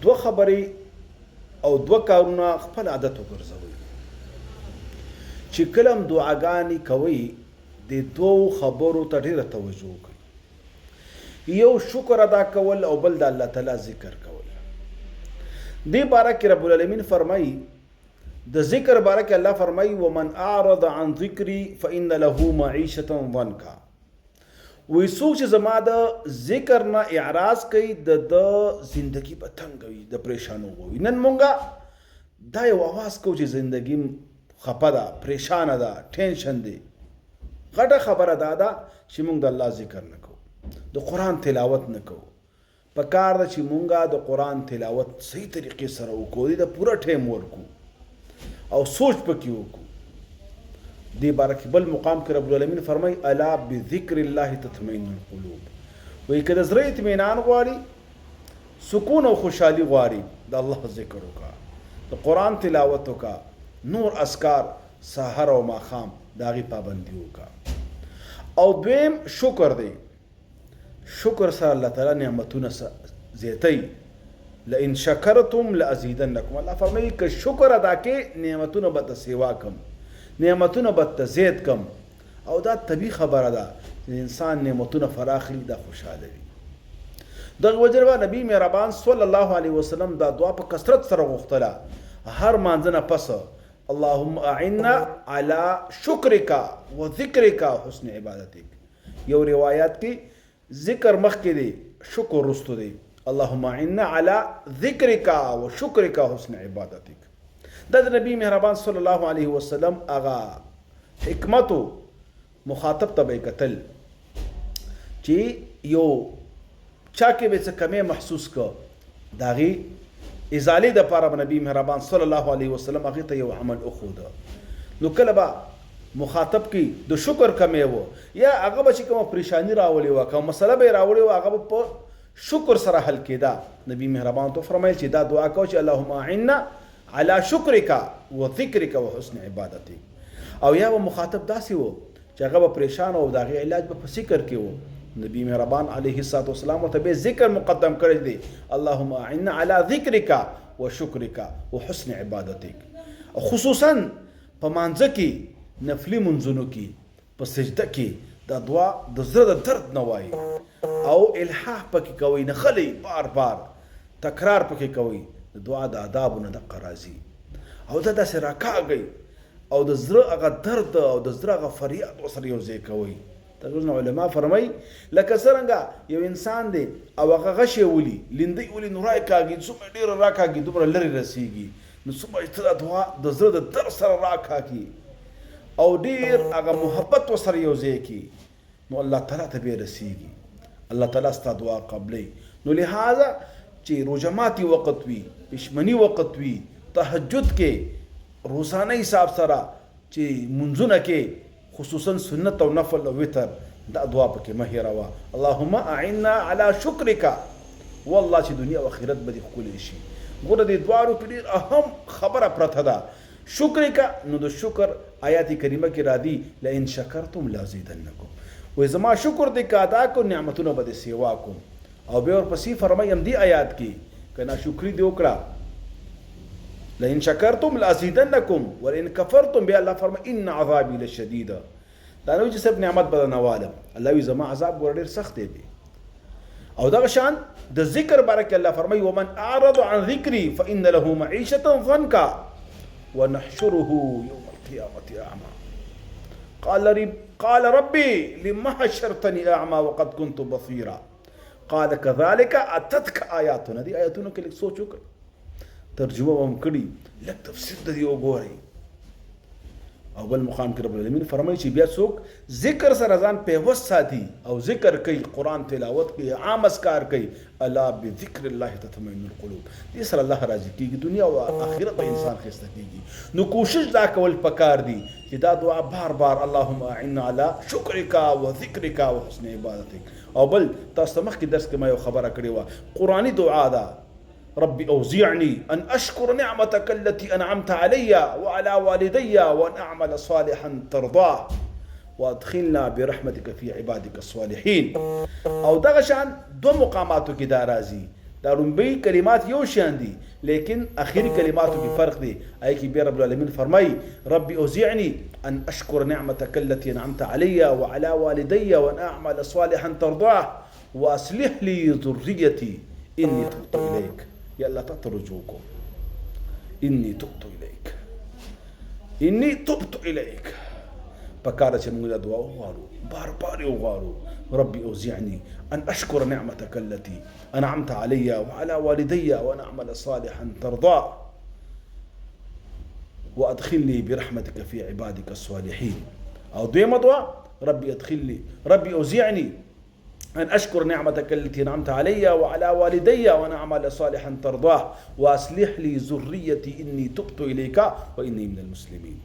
دوه خبرې او دوه کارونه خپل عادت وګرځوئ چې کله هم دعاګانې کوئ، د دوو خبرو ته ډیره توجه وکړئ. یو شکر ادا کول او بل د الله تعالی ذکر کول. دې باره کې رب العالمین فرمایي، د ذکر باره کې الله فرمایي، ومن اعرض عن ذکري فإن له معیشة ضنکا. وایي څوک چې زما د ذکر نه اعراض کوي، د ده زندگی به تنګه وي، د پریشانو به وي. نن مونږه دا یو اواز کوو چې زندگی خپه ده، پریشانه ده، ټینشن دی. غټه خبره دا ده چې مونږ د الله ذکر نه کوو، د قرآن تلاوت نه کوو. په کار ده چې مونږه د قرآن تلاوت صحیح طریقې سره وکړو، دې ته پوره ټایم ورکړو او سوچ پکې وکړو. دې باره کې بل مقام کې رب العالمین فرمایي، الا بذکر الله تطمئن القلوب. وایي که د زړه اطمینان غواړي، سکون او خوشحالي غواړي، د الله ذکر وکړه، د قرآن تلاوت وکړه، نور اذکار سحر او ماښام د هغې پابندي وکړه. او دویم شکر دی. شکر سره الله تعالی نعمتونه زیاتوي. لئن شکرتم لازیدنکم، الله فرمایي که شکر ادا کې نعمتونه به ته سیوا کم، نعمتونه به ته زیات کم. او دا طبیعي خبره ده چې انسان نعمتونه فراخي دا خوشحاله وي. دغه وجه نبی مهربان صلی الله علیه وسلم دا دعا په کثرت سره غوښتله، هر مانځه نه پس، اللهم اعنا على شکرک وذکرک وحسن عبادتک. یو روایت کې ذکر مخکې دی، شکر وروسته دی. اللهم اعنا علی ذکرک و شکرک حسن عبادتک. دا د نبی مهربان صلی الله علیه وسلم هغه حکمت، مخاطب ته به کتل چې یو چا کې به څه کمی محسوس که، د هغې ازالې دپاره به نبی مهربان صلی الله علیه وسلم هغې ته یو عمل وښوده. نو کله به مخاطب کې د شکر کمی و، یا هغه به چې کومه پریشانی راولې وه، کومه مسله به یې راوړې وه، هغه به په شکر سره حل کېده. نبی مهربان ته فرمایل چې دا دعا کوه چې اللهم اعنا علی شکرک و ذکرک و حسن عبادتک. او یا به مخاطب داسې و چې هغه به پریشان او د هغې علاج به په ذکر کې و، نبی مهربان علیه الصلاة والسلام ورته به ذکر مقدم کړی دی، اللهم اعنا علی ذکرک و شکرک و حسن عبادتک. خصوصا په مانځه کې، نفلي منځونو کې، په سجده کې دا دعا د زړه د درد نه وایي او الحاح پکې کوئ، نښلئ، بار بار تکرار پکې کوئ. د دعا د آدابو نه دقه راځي او دا داسې راکاږئ او د زړه هغه درد او د زړه هغه فریاد ورسره یو ځای کوئ. تقریبا علما فرمایي لکه څرنګه یو انسان دی او هغه غشی ولي، لیندۍ ولي، نو راکاږي، څومره ډېره راکاږي دومره لرې رسېږي. نو څومره چې ته دا دعا د زړه د درد سره راکاږي او ډېر هغه محبت ورسره یو ځای کړي، نو الله تعالی ته به رسیږي، الله تعالی ستا دعا قبلوي. نو لهذا چې روژه ماتي وخت وي، پښمني وخت وي، تهجد کې روزانه حساب سره چې منځونه کې، خصوصا سنت او نفل او وتر، دا دعا پکې مه هېروه، اللهم اعنا علی شکرک. والله چې دنیا او آخرت به دې ښکلی شي. ګوره دې دواړو کې ډېر اهم خبره پرته ده، شکرک. نو د شکر آیات کریمه کې رادي، لئن شکرتم لازیدنکم. وایي زما شکر دې که ادا کړو، نعمتونه به دې سیوا کوم. او بیا ورپسې فرمایي همدې آیات کې، که ناشکري دې وکړه، لئن شکرتم لازیدنکم ولئن کفرتم، بیا الله فرمایي ان عذابي لشدید. دا نه چې صرف نعمت به درنه والم، الله وی زما عذاب ګوره ډېر سخت دی. او دغه شان د ذکر باره کې الله فرمایي، ومن اعرض عن ذکري فإن له معیشة ضنکا ونحشره يوم القيامة أعمى قال قال ربي لما حشرتني أعمى وقد كنت بصيرا قال كذلك أتتك آياتنا. دي آیاتونو کې لږ سوچ وکړئ، ترجمه به هم کړي، لږ تفسیر د دې وګورئ. او بل مقام کې رب العالمین فرمایي چې بیا څوک ذکر سره ځان پیوست ساتي او ذکر کوي، قرآن تلاوت کوي، عام اذکار کوي، الا بذکر الله تطمئن القلوب، دې سره الله راضي کیږي، دنیا او آخرت به انسان ښایسته کیږي. نو کوشش دا کول پکار دي چې دا دعا بار بار، اللهم اعنا علی شکرک و ذکرک و حسن عبادتک. او بل تاسو ته مخکې درس کې ما یو خبره کړې وه، قرآني دعا ده، رب اوزعني ان اشكر نعمتك التي انعمت علي وعلى والدي وان اعمل صالحا ترضاه وادخلنا برحمتك في عبادك الصالحين. او دغه شان دو مقاماتو کې دا راځي. دا لومبی کلمات یو شان دي، لیکن اخیری کلماتو کې فرق دی. آی کې بیا رب العالمین فرمایي، رب اوزعني ان اشكر نعمتك التي انعمت علي وعلى والدي وان اعمل صالحا ترضاه واصلح لي ذريتي اني تبت اليك. یا الله تا ته رجوع کوم، اني تبت اليك، اني تبت اليك. پکار چې موږ دا دعا وغواړو، بار بار یې وغواړو، ربي اوزعني ان اشكر نعمتك التي انعمت علي وعلى والدي وان اعمل صالحا ترضاه وادخلني برحمتك في عبادك الصالحين. او دویمه دعا، ربي ادخلني، ربي اوزعني أن أشكر نعمتك التي أنعمت علي وعلى والدي وأن أعمل صالحا ترضاه وأصلح لي ذريتي إني تبت إليك وإني من المسلمين.